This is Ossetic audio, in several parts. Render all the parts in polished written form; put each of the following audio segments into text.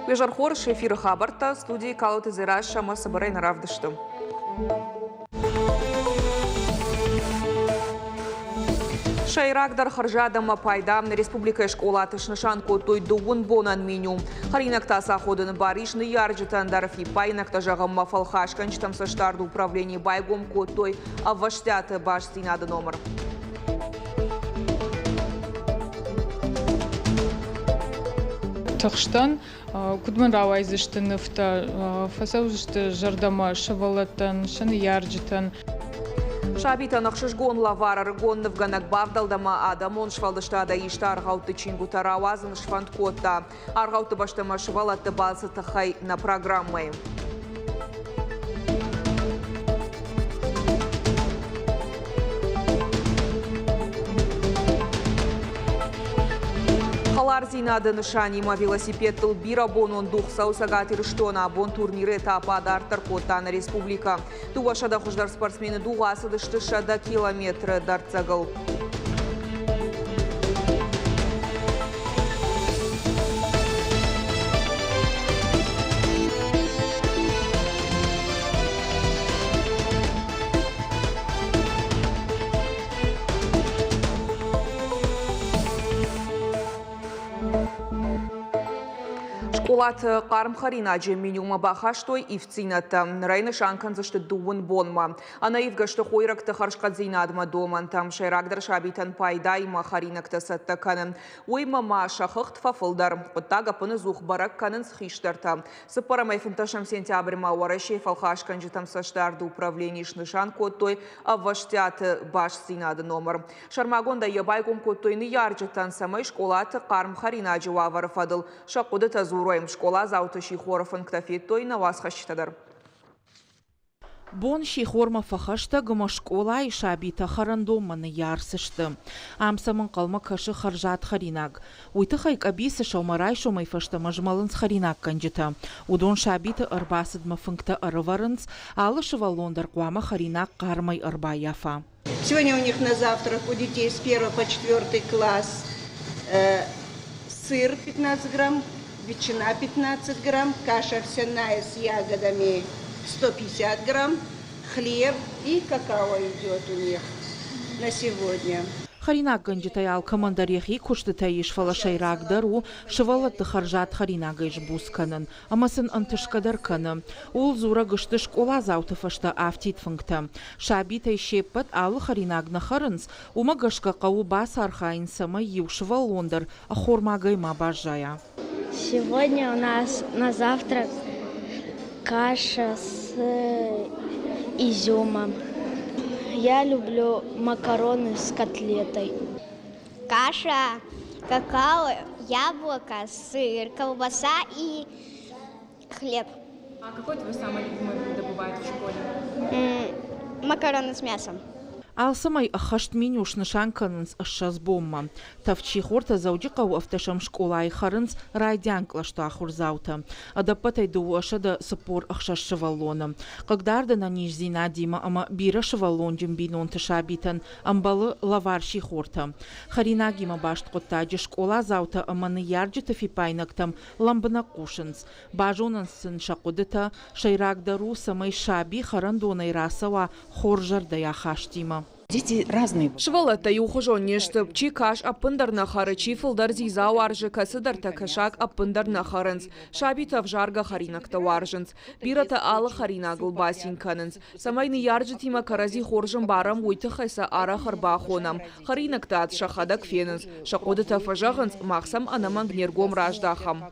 Уе зӕр хорз, эфиры хабӕрттӕ, студийы Калоты Дзерассӕ ӕмӕ цыбырӕй нӕ равдысты. Сӕйрагдӕр хӕрзад ӕмӕ пайда республикӕйы скъолаты снысан кодтой дыууын бонӕн меню. Хӕринӕгтӕ саходыны бар ис ныййарджытӕн дӕр. Фиппаинӕгтӕ зӕгъынмӕ фӕлхасгӕнджытӕм цӕстдарды управленийы байгом кодтой ӕвӕстиаты бастдзинады номыр. Тыхстӕн, куыд мын рауайдзысты нывтӕ, фӕцӕудзысты зӕрдӕмӕ сывӕллӕттӕн, сӕ ныййарджытӕн. Сабитӕн ӕхсызгон лӕвар ӕрыгон нывгӕнӕг бавдӕлд ӕмӕ адӕмон сфӕлдыстадӕй ист аргъӕутты чингуытӕ рауадзын сфӕнд кодта. Аргъӕутты бӕстӕмӕ сывӕллӕтты балцы тыххӕй нӕ программӕйы. Хӕлардзинады нысанимӕ велосипедтыл бирӕбонон дугъ цӕуы Цӕгат Ирыстоны. Абон турниры этап адарддӕр кодта нӕ республикӕ. 200 хуыздӕр спортсмены дугъ ацыдысты 100 километры дӕрддзӕгыл. Скъолаты хъарм хӕринаджы менюмӕ бахастой ивддзинӕдтӕ. Нырӕй нысан кӕндзысты дыууын бонмӕ. Ӕнӕивгӕ сты хойрӕгты хӕрзхъӕддзинадмӕ домӕнтӕм. Сӕйрагдӕр сабитӕн пайдаимӕ хӕринӕгтӕ цӕттӕ кӕнын. Уыимӕ ма сӕ хыгъд фӕфылдӕр. Хъуыддаг ӕппынӕдзух бӕрӕг кӕнынц хистӕртӕ. Цыппӕрӕмӕй фынддӕсӕм сентябрьмӕ Уӕрӕсейы фӕлхасгӕнджытӕм цӕстдарды управленийы снысан кодтой ӕвӕстиаты бастдзинады номыр. Сӕрмагондӕй йӕ байгом кодтой ныййарджытӕн, цӕмӕй скъолаты хъарм хӕринаджы уавӕры фӕдыл сӕ хъуыдытӕ дзурой. Скъоладзауты сихоры фынгтӕ федтой нӕ уацхӕсджытӕ дӕр. Бон сихормӕ фӕхӕстӕг ӕмӕ скъолайы сабитӕ хӕрӕндонмӕ ныййарц сты. Ам сӕм ӕнхъӕлмӕ кӕсы хӕрзад хӕринаг. Уый тыххӕй къӕбицы сӕумӕрайсомӕй фӕстӕмӕ змӕлынц хӕринаггӕнджытӕ. Уыдон сабиты ӕрбацыдмӕ фынгтӕ ӕрӕвӕрынц, алы сывӕллон дӕр хъуамӕ хӕринаг хъармӕй ӕрбаййафа. Сегодня у них на завтрак у детей с 1 по 4 класс сыр 15 грамм, ветчина 15 грамм, каша овсяная с ягодами 150 грамм, хлеб и какао идет у них на сегодня. Хӕринаггӕнджытӕй алкӕмӕн дӕр йӕхи куыстытӕ ис, фӕлӕ сӕйрагдӕр у сывӕллӕтты хӕрзад хӕринагӕй сбуц кӕнын ӕмӕ сын ӕнтысгӕ дӕр кӕны. Ууыл дзурӕг сты скъоладзауты фӕстӕ афтид фынгтӕ. Сабитӕй се ппӕт алы хӕринаг нӕ хӕрынц, уымӕ гӕсгӕ хъӕуы бацархайын, цӕмӕй иу сывӕллон дӕр ӕххормагӕй ма баззайа. Сегодня у нас на завтрак каша с изюмом. Я люблю макароны с котлетой. Каша, какао, яблоко, сыр, колбаса и хлеб. А какое твое самое любимое блюдо бывает в школе? Макароны с мясом. Алцӕмӕй ӕххӕст меню снысан кӕнынц 20 бонмӕ. Тӕвд сихортӕ Дзӕуджыхъӕуы ӕвдӕсӕм скъолайы хӕрынц райдиан кълӕсты ахуырдзаутӕ. Ӕдӕппӕтӕй 246 сывӕллоны. Хъыгдард ӕнӕниздзинадимӕ ӕмӕ бирӕсывӕллонджын бинонты сабитӕн ӕмбӕлы лӕвар сихортӕ. Хӕринагимӕ баст хъуыддаджы скъоладзаутӕ ӕмӕ ныййарджыты фиппаинӕгтӕм лӕмбынӕг хъусынц. Базонынц сын сӕ хъуыдытӕ, сӕйрагдӕр у, цӕмӕй саби хӕрӕндонӕй рацӕуа хорз зӕрдӕйы ахастимӕ. Дети разные. Сывӕллӕттӕ иухуызон не сты. Чи кас ӕппындӕр нӕ хӕры, чи фылдӕр дзидза уарзы, кӕцыдӕртӕ кӕсаг ӕппындӕр нӕ хӕрынц. Сабитӕ ӕвзаргӕ хӕринӕгтӕ уарзынц. Бирӕтӕ алы хӕринагыл бацин кӕнынц. Цӕмӕй ныййарджытимӕ кӕрӕдзи хорз ӕмбарӕм, уый тыххӕй сӕ арӕх ӕрбахонӕм. Хӕринӕгтӕ ад сӕхӕдӕг фенынц, сӕ хъуыдытӕ фӕзӕгъынц, мах сӕм ӕнӕмӕнг не ргом раздахӕм.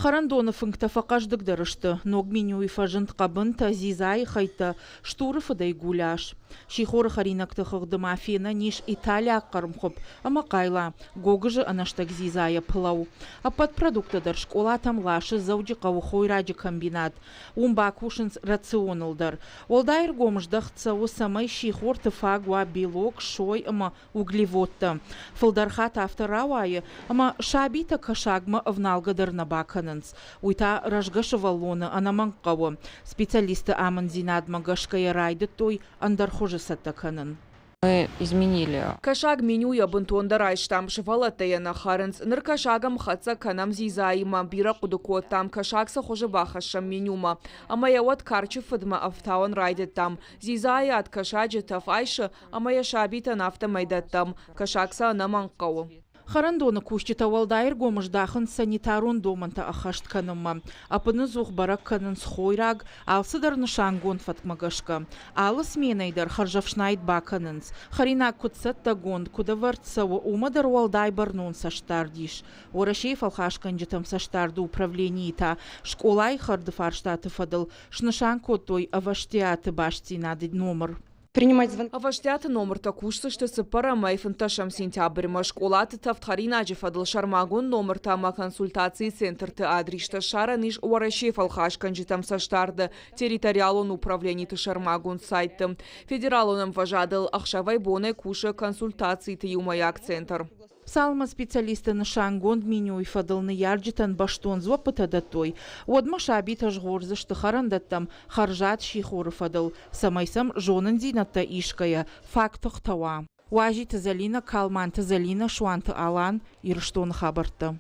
Хӕрӕндоны фынгтӕ фӕхъӕздыгдӕр сты. Ног менюйы фӕзынд хъӕбынтӕ, дзидзайы хӕйттӕ, стуры фыдӕй гуляш. Сихоры хӕринӕгты хыгъды ма фенӕн ис италиаг хъӕрмхуыпп ӕмӕ хъайла, гогызы ӕнӕстӕг дзидзайӕ пылау. Ӕппӕт продукттӕ дӕр скъолатӕм ласы Дзӕуджыхъӕуы хойраджы комбинат. Уым бакусынц рационыл дӕр. Уӕлдай ӕргом здӕхт цӕуы, цӕмӕй сихорты фаг уа белок, сой ӕмӕ углеводтӕ. Фылдӕр хатт афтӕ рауайы, ӕмӕ сабитӕ кӕсагмӕ ӕвналгӕ дӕр нӕ бакӕнынц. Уый та рӕзгӕ сывӕллоны ӕнӕмӕнг хъӕуы. Специалистты амынддзинадмӕ гӕсгӕ йӕ райдыдтой ӕндӕр хуызы цӕттӕ кӕнын. Мы изменили. Кӕсаг менюйӕ бынтондӕр айстам, сывӕллӕттӕ йӕ нӕ хӕрынц. Ныр кӕсагӕм хӕццӕ кӕнӕм дзидзаимӕ, бирӕ хъуыды кодтам, кӕсаг цы хуызы бахӕссӕм менюмӕ. Ӕмӕ йӕ уӕд карчы фыдмӕ ӕфтауын райдыдтам. Дзидзайы ад кӕсаджы тӕф айсы, ӕмӕ йӕ сабитӕн афтӕмӕй дӕттӕм. Кӕсаг сӕ ӕнӕмӕнг хъӕуы. Хӕрӕндоны кусджытӕ уӕлдай ӕргом здахынц санитарон домӕнтӕ ӕххӕст кӕнынмӕ. Ӕппынӕдзух бӕрӕг кӕнынц хойраг, алцыдӕр нысангонд фӕткмӕ гӕсгӕ. Алы сменӕйы дӕр хӕрзӕфснайд бакӕнынц. Хӕринаг куыд цӕттӕгонд, куыд ӕвӕрд цӕуы, уымӕ дӕр уӕлдай бӕрнон цӕстдард ис. Уӕрӕсейы фӕлхасгӕнджытӕм цӕстдарды управленийы та скъолайы хӕрды фарстаты фӕдыл снысан кодтой ӕвӕстиаты бастдзинады номыр. Принимать звонки. Ӕвӕстиаты номыртӕ кусдзысты цыппӕрӕмӕй фынддӕсӕм сентябрьмӕ. Скъолаты тӕвдхӕринаджы фӕдыл сӕрмагонд номыртӕ ӕмӕ консультацийы центрты адристӕ ссарӕн ис Уӕрӕсейы фӕлхасгӕнджытӕм цӕстдарды территориалон управлениты сӕрмагонд сайтты. Федералон ӕмвӕзадыл ӕхсӕвӕй-бонӕй кусы консультациты иумӕйаг центр. Цалынмӕ специалистты нысангонд менюйы фӕдыл ныййарджытӕн бӕстон дзуӕппытӕ дӕттой, уӕдмӕ сабитӕ згъордзысты хӕрӕндӕттӕм хӕрзад сихоры фӕдыл, цӕмӕй сӕм зонындзинӕдтӕ исгӕйӕ фаг тыхтӕ уа. Уазиты Зӕлинӕ, Калманты Зӕлинӕ, Суанты Алан, Ирыстоны хабӕрттӕ.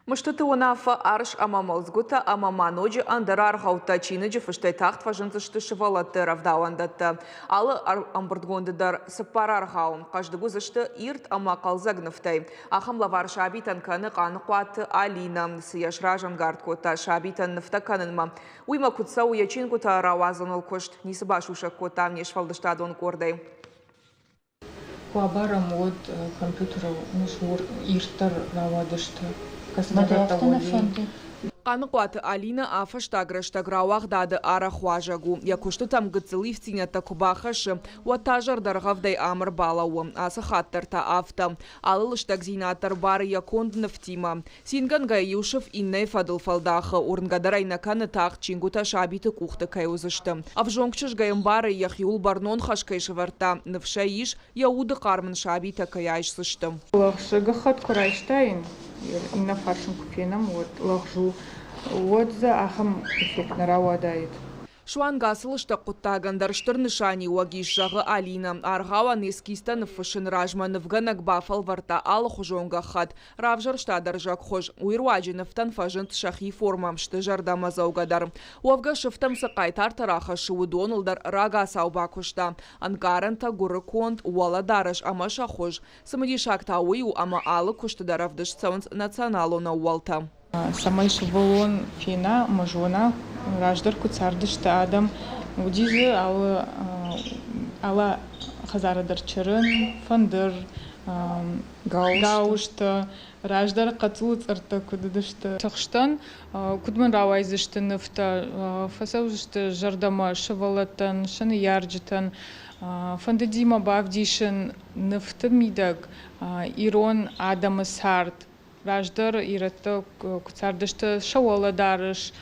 Мыстыты уынаффӕ арс ӕмӕ мӕлдзгуытӕ ӕмӕ ма ноджы ӕндӕр аргъӕуттӕ чиныджы фыстӕй тагъд фӕзындзысты сывӕллӕтты рӕвдауӕндӕттӕ. Алы ӕмбырдгонды дӕр цыппар аргъауы хъӕздыг уыдзысты ирд ӕмӕ хъӕлдзӕг нывтӕй. Ахӕм лӕвар сабитӕн кӕны Хъаныхъуаты Алинӕ. Цы йӕ сразӕнгард кодта сабитӕн нывтӕ кӕнынмӕ, уый ма куыд цӕуы йӕ чингуытӕ рауадзыныл куыст, ницы басусӕг кодта не сфӕлдыстадон къордӕй. Куы абарӕм, уӕд компьютерыл ирддӕр рауадысты. Кӕцыдӕр нӕ фӕнды. Хъаныхъуаты Алинӕ а-фӕстаг рӕстӕг рауагъдады арӕх уазӕг у. Йӕ куыстытӕм гыццыл ивддзинӕдтӕ куы бахӕссы, уӕд та зӕрдӕргъӕвдӕй ӕмыр балӕууы. Ацы хатт дӕр та афтӕ. Алы лыстӕгдзинад дӕр бары йӕ конд нывтимӕ. Цингӕнгӕ иу сыф иннӕйы фӕдыл фӕлдахы, уырнгӕ дӕр ӕй нӕ кӕны, тагъд чингуытӕ сабиты къухты кӕй уыдзысты. Ӕвзонг чызг ӕй ӕмбары, йӕхиуыл бӕрнон хӕс кӕй сӕвӕрдта, ныфс ӕй ис, йӕ уды хъарм ын сабитӕ кӕй айсдзысты. Лӕгъзы гӕххӕтт куы райстаин, иннӕ фарс ын куы фенӕм, уӕд лӕгъз у, уӕд дзы ахӕм эффект нӕ рауадаид. Суанг ацы лыстӕг хъуыддагӕн дӕр стыр нысаниуӕг ис, зӕгъы Алинӕ. Аргъауӕн эскизтӕ ныффыссыны размӕ нывгӕнӕг бафӕлвӕрдта алыхуызон гӕххӕтт, равзӕрста дӕрзӕг хуыз. Уый руаджы нывтӕн фӕзынд сӕхи формӕ, сты зӕрдӕмӕдзӕугӕ дӕр. Уӕвгӕ сыфтӕм цы хъайтартӕ рахӕссы, уыдоныл дӕр рагацау бакуыста. Ӕнкъарӕнтӕ, гуырыконд, уӕлӕдарӕс ӕмӕ сӕ хуыз. Цымыдисаг та уый у, ӕмӕ алы куысты дӕр ӕвдыст цӕуынц националон ӕууӕлтӕ. Цӕмӕй сывӕллон фена ӕмӕ зона, раздӕр куыд цардысты адӕм, уыди дзы алы алы хӕдзары дӕр чырын, фӕндыр, гауызтӕ, раздӕр хъӕццулы цъӕрттӕ куыд уыдысты. Тыхстӕн, куыд мын рауайдзысты нывтӕ, фӕцӕудзысты зӕрдӕмӕ сывӕллӕттӕн, сӕ ныййарджытӕн. Фӕндыди мӕ бавдисын нывты мидӕг ирон адӕмы цард. Раздӕр ирӕттӕ куы цардысты сӕ уӕлӕдарӕс,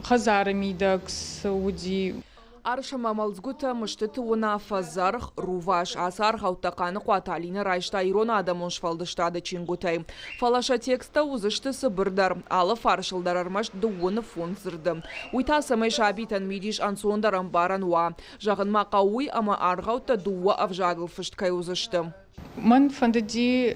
хӕдзары мидӕг цы уыди. Арс ӕмӕ мӕлдзгуытӕ, мыстыты уынаффӕ, дзӕргъ, рувас. Ацы аргъӕуттӕ Хъаныхъуаты Алинӕ райста ирон адӕмон сфӕлдыстады чингуытӕй. Фӕлӕ сӕ тексттӕ уыдзысты цыбырдӕр, алы фарсыл дӕр ӕрмӕст дыууыны фондз дзырды. Уый та цӕмӕй сабитӕн мидис ӕнцондӕр ӕмбарӕн уа. Зӕгъын ма хъӕуы уый, ӕмӕ аргъӕуттӕ дыууӕ ӕвзагыл фыст кӕй уыдзысты. Мӕн фӕндыди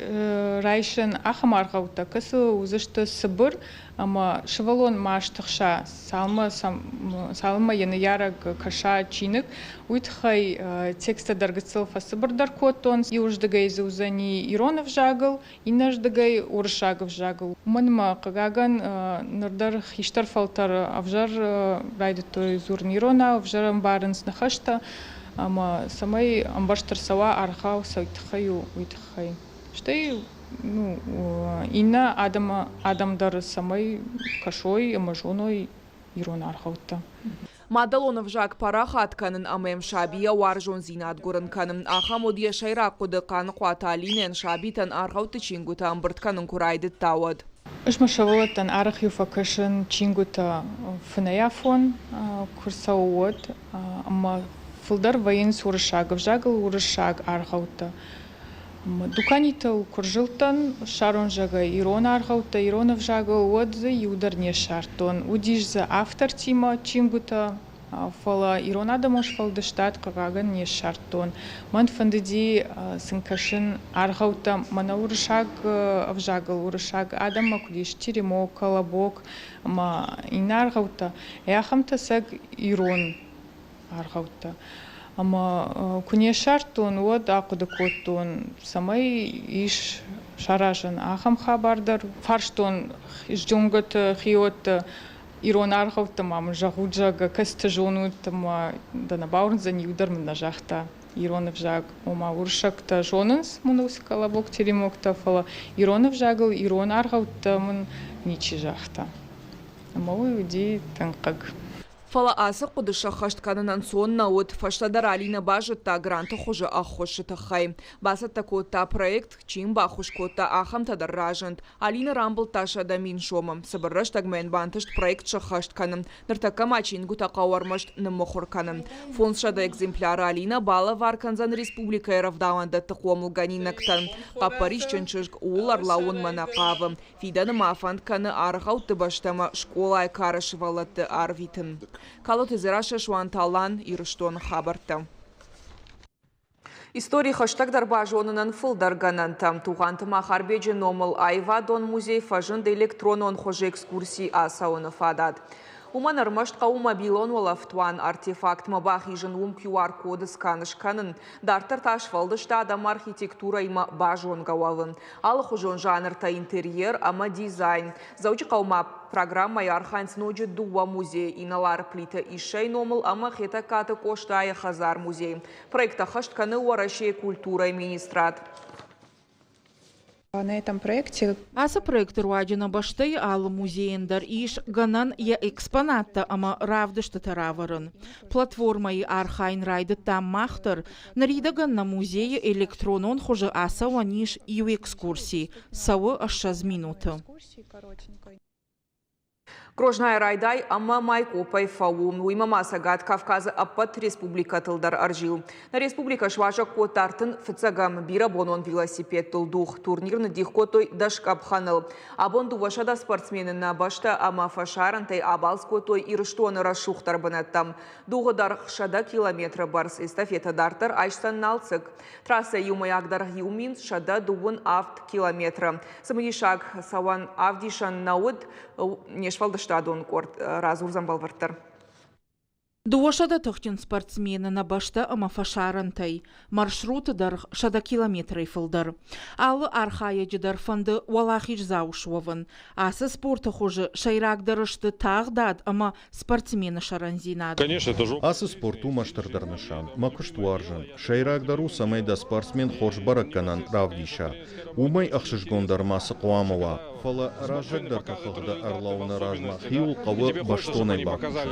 райсын ахӕм аргъӕуттӕ, кӕцы уыдзысты цыбыр ӕмӕ сывӕллон ма стыхса, цалынмӕ йӕ ныййарӕг кӕса чиныг, уый тыххӕй тексттӕ дӕр гыццыл фӕцыбырдӕр кодтон. Иуырдыгӕй дзы уыдзӕни ирон ӕвзагыл, иннӕрдыгӕй уырыссаг ӕвзагыл. Уымӕн ӕмӕ, хъыгагӕн, ныр дӕр хистӕр фӕлтӕр ӕвзӕр райдыдтой дзурын иронау, ӕвзӕр ӕмбарынц ныхӕстӕ ӕмӕ цӕмӕй ӕмбӕрст ӕрцӕуа аргъау цӕй тыххӕй у, уый тыххӕй. Стӕй ну, иннӕ адӕм дӕр цӕмӕй кӕсой ӕмӕ зоной ирон аргъӕуттӕ. Мадӕлон ӕвзаг парахат кӕнын ӕмӕ йӕм сабийӕ уарзондзинад гуырын кӕнын. Ахӕм уыд йӕ сӕйраг хъуыды Хъаныхъуаты Алинӕйӕн сабитӕн аргъӕутты чингуытӕ ӕмбырд кӕнын куы райдыдта, уӕд. Ӕз мӕ сывӕллӕттӕн арӕх-иу фӕкӕсын чингуытӕ фынӕйафон куы рцӕуы, уӕд ӕмӕ фылдӕр вӕййынц уырыссаг ӕвзагыл уырыссаг аргъӕуттӕ. Дуканитыл куы рзылдтӕн, ссарон, зӕгъгӕ, ирон аргъӕуттӕ ирон ӕвзагыл, уӕд дзы иу дӕр не ссардтон. Уыдис дзы автортимӕ чингуытӕ. Фӕлӕ ирон адӕмон сфӕлдыстад, хъыгагӕн, не ссардтон. Мӕн фӕндыди сын кӕсын аргъӕуттӕ мӕнӕ уырыссаг ӕвзагыл, уырыссаг адӕммӕ куыд ис Теремок, Колобок ӕмӕ иннӕ аргъӕуттӕ, ахӕмтӕ цӕг ирон аргъӕуттӕ. Ӕмӕ куы не ссардтон, уӕд ахъуыды кодтон, цӕмӕй ис саразӕн ахӕм хабар дӕр. Фарстон зонгӕты, хиуӕтты, ирон аргъӕуттӕ ма мын зӕгъут, зӕгъгӕ, кӕцыты зонут, ӕмӕ дӕ нӕ бауырндзӕн, иу дӕр мын нӕ загъта ирон ӕвзаг. Ома уырыссӕгтӕ зонынц мын уыцы колобок, теремоктӕ, фӕлӕ ирон ӕвзагыл ирон аргъӕуттӕ мын ничи загъта. Ӕмӕ уый уыди тынг хъыг. Фӕлӕ ацы хъуыды сӕххӕст кӕнын ӕнцон нӕ уыд. Фӕстӕдӕр Алинӕ базыдта гранты хуызы ӕххуысы тыххӕй. Бацӕттӕ кодта проект, чи йын баххуыс кодта, ахӕмтӕ дӕр разынд. Алинӕ рамбылдта 100 000 сомы. Цыбыр рӕстӕгмӕ йын бантыст проект сӕххӕст кӕнын. Ныртӕккӕ ма чингуытӕ хъӕуы ӕрмӕст ныммыхуыр кӕнын. 500 экземпляры Алинӕ балӕвар кӕндзӕн республикӕйы рӕвдауӕндӕтты хъомылгӕнинӕгтӕн. Хъӕппӕрисджын чызг ууыл ӕрлӕууынмӕ нӕ хъавы. Фидӕны ма фӕнд кӕны аргъӕутты бӕстӕмӕ скъолайы кары сывӕллӕтты арвитын. Калоты Дзерассӕ, Суанты Алан, Ирыстоны хабӕрттӕ. Истори хӕстӕгдӕр базонынӕн фылдӕр гӕнӕнтӕ. Тугъанты Махарбеджы номыл аивадон музей фӕзынд электронон хуызы экскурси ацӕуыны фадат. Уымӕн ӕрмӕст хъӕуы мобилон уӕлӕфтуан артефактмӕ бахизын, уым QR-коды скан скӕнын, дарддӕр та сфӕлдыстад ӕмӕ архитектурӕимӕ базонгӕ уӕвын. Алыхуызон жанртӕ интерьер ӕмӕ дизайн. Дзӕуджыхъӕумӕ программӕйы архайынц ноджы дыууӕ музейы инӕлар Плиты Иссӕйы номыл ӕмӕ Хетӕгкаты Къостайы хӕдзар-музей. Проект ӕххӕст кӕны Уӕрӕсейы культурӕйы министрад. На этом проекте Ацы проекты руаджы нӕ бӕстӕйы алы музейӕн дӕр ис гӕнӕн йӕ экспонаттӕ ӕмӕ равдыстытӕ равӕрын. Платформӕйы архайын райдыдтам мах дӕр. Ныридӕгӕн нӕ музейы электронон хуызы ацӕуӕн ис иу экскурси, цӕуы 20 минуты. Грознайы райдай ӕмӕ Майкъопӕй фӕуы. Уыимӕ ма Цӕгат Кавказы ӕппӕт республикӕтыл дӕр ӕрзил. Нӕ республикӕ суазӕг кодта 35-ӕм бирӕбонон велосипедтыл дугъ. Турнир ныддих кодтой дӕс къӕпхӕныл. Абон 200 спортсмены нӕ бӕстӕ ӕмӕ фӕсарӕнтӕй абалц кодтой Ирыстоны рӕсугъддӕр бынӕттӕм. Дугъы дӕргъ 100 километры бӕрц эстафетӕ дарддӕр айсдзӕн Налцыкк. Трассӕ иумӕйаг дӕргъ 1137 километры. Цымыдисаг цӕуӕн ӕвдисӕн нӕ уыд, не сфӕлдыстадон къорд радзурдзӕн бӕлвырддӕр. 200 тыхджын спортсмены нӕ бӕстӕ ӕмӕ фӕсарӕнтӕй. Маршруты дӕргъ 100 километрӕй фылдӕр. Алы архайӕджы дӕр фӕнды уӕлахиздзау суӕвын. Ацы спорты хуызы сӕйрагдӕр сты тагъдад ӕмӕ спортсмены сӕрӕндзинад. Ацы спорт у мӕ стырдӕр нысан, мӕ куыст уарзын. Сӕйрагдӕр у, цӕмӕй дӕ спортсмен хорз бӕрӕггӕнӕн равдиса. Уымӕй ӕхсызгондӕр ма цы хъуамӕ уа, фӕлӕ раззагдӕрты хыгъды ӕрлӕууыны размӕ хиуыл хъӕуы бӕстонӕй бакусын.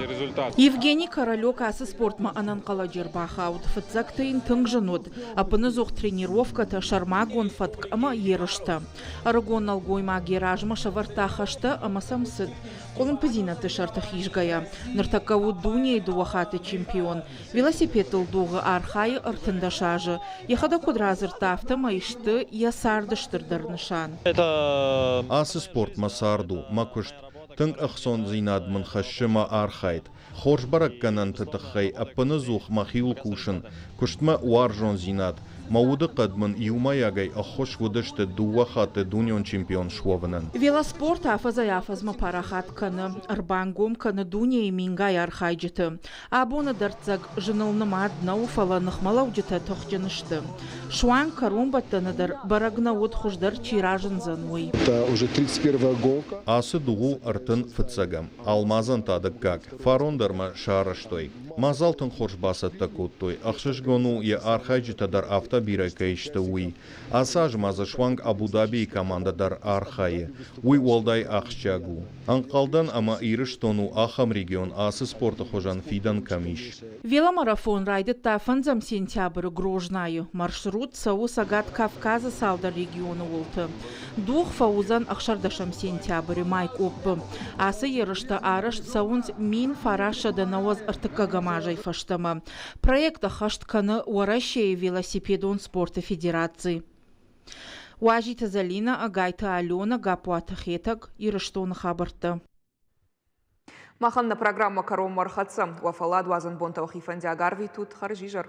Евгений Королек ацы спортмӕ ӕнӕнхъӕлӕджы ӕрбахауд. Фыццӕгты йын тынг зын уыд. Ӕппынӕдзух тренировкӕтӕ, сӕрмагонд фӕтк ӕмӕ ерыстӕ. Ӕрыгон нӕлгоймаг йӕ размӕ сӕвӕрдта хӕстӕ ӕмӕ сӕм цыд. Къуылымпыдзинӕдты сӕрты хизгӕйӕ, ныртӕккӕ у дунейы дыууӕ хатты чемпион. Велосипедтыл дугъы архайы 13 азы. Йӕхӕдӕг куыд радзырдта, афтӕмӕй сты йӕ царды стырдӕр нысан. Ацы спорт мӕ цард у, мӕ куыст. Тынг ӕхцондзинад мын хӕссы мӕ архайд. Хорз бӕрӕггӕнӕнты тыххӕй ӕппынӕдзух мӕхиуыл кусын, куыстмӕ уарзондзинад, мӕ удыхъӕд мын иумӕйагӕй ӕххуыс уыдысты дыууӕ хатты дунеон чемпион суӕвынӕн. Велоспорт афӕдзӕй-афӕдзмӕ парахат кӕны, ӕрбангом кӕны дунейы мингай архайджыты. Абоны дӕрддзӕг зыныл нымад нӕу, фӕлӕ ныхмӕлӕуджытӕ тыхджын сты. Суанг кӕронбӕттӕны дӕр бӕрӕг нӕ уыд, хуыздӕр чи разындзӕн, уый. Ацы дугъ у 35-ӕм, Алмазӕн та дыккаг. Фарон дӕр мӕ сарӕзтой. Мадзал тынг хорз бацӕттӕ кодтой. Ӕхсызгон у, йӕ архайджытӕ дӕр афтӕ бирӕ кӕй сты, уый. Ацы аз ма дзы суанг Абу-Дабийы командӕ дӕр архайы. Уый уӕлдай ахсджиаг у. Ӕнхъӕлдӕн ӕмӕ Ирыстон у ахӕм регион, ацы спорты хуызӕн фидӕн кӕм ис. Веломарафон райдыдта фӕндзӕм сентябры Грознайы. Маршрут цӕуы Цӕгат Кавказы цалдӕр регионы уылты. Дугъ фӕуыдзӕн 16 сентябры Майкъоппы. Ацы ерыстӕ арӕзт цӕуынц 1993 азӕй фӕстӕмӕ. Проект ӕххӕст кӕны Уӕрӕсейы велосипедон спорты федераци. Уазиты Зӕлинӕ, Ӕгайты Аленӕ, Гаппуаты Хетӕг, Ирыстоны хабӕрттӕ. Махӕн нӕ программӕ кӕронмӕ ӕрхӕццӕ. Уӕ фӕлладуадзӕн бонтӕ уӕхи фӕндиаг арвитут. Хӕрзизӕр.